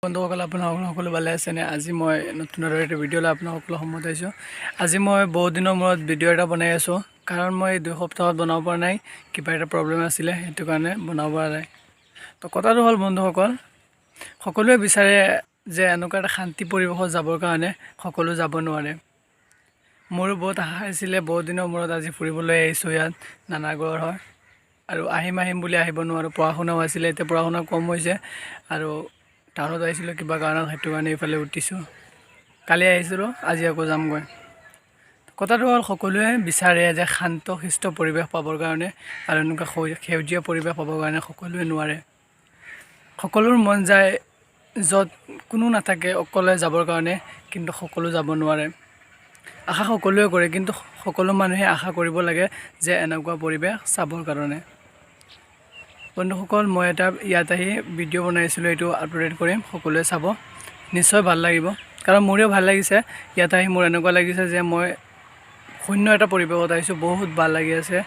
বন্ধুসকল, আপোনালোক সকলো ভালে আছেনে? আজি মই নতুন আৰু এটা ভিডিঅ' লৈ আপোনালোকৰ সন্মুখত আহিছোঁ। আজি মই বহুত দিনৰ মূৰত ভিডিঅ' এটা বনাই আছোঁ, কাৰণ মই 2 সপ্তাহত বনাব পৰা নাই। কিবা এটা প্ৰব্লেম আছিলে, সেইটো কাৰণে বনাব পৰা নাই। তো কথাটো হ'ল বন্ধুসকল, সকলোৱে বিচাৰে যে এনেকুৱা এটা শান্তি পৰিৱেশত যাবৰ কাৰণে, সকলো যাব নোৱাৰে। মোৰো বহুত আশা আছিলে। বহুত দিনৰ মূৰত আজি ফুৰিবলৈ আহিছোঁ ইয়াত, নানাগড় হয়। আৰু আহিম আহিম বুলি আহিব নোৱাৰোঁ। পঢ়া শুনাও আছিলে, এতিয়া পঢ়া শুনা কম হৈছে আৰু টাউনত আহিছিলোঁ কিবা কাৰণত, সেইটো কাৰণে এইফালে উঠিছোঁ। কালি আহিছিলোঁ, আজি আকৌ যামগৈ। কথাটো হ'ল, সকলোৱে বিচাৰে যে শান্ত শিষ্ট পৰিৱেশ পাবৰ কাৰণে আৰু এনেকুৱা সেউজীয়া পৰিৱেশ পাবৰ কাৰণে। সকলোৱে নোৱাৰে। সকলোৰ মন যায় য'ত কোনো নাথাকে, অকলে যাবৰ কাৰণে, কিন্তু সকলো যাব নোৱাৰে। আশা সকলোৱে কৰে, কিন্তু সকলো মানুহে আশা কৰিব লাগে যে এনেকুৱা পৰিৱেশ চাবৰ কাৰণে। বন্ধুসকল, মই এটা ইয়াত আহি ভিডিঅ' বনাইছিলোঁ, এইটো আপলোড কৰিম। সকলোৱে চাব, নিশ্চয় ভাল লাগিব, কাৰণ মোৰেও ভাল লাগিছে। ইয়াত আহি মোৰ এনেকুৱা লাগিছে যে মই শূন্য এটা পৰিৱেশত আহিছোঁ। বহুত ভাল লাগি আছে।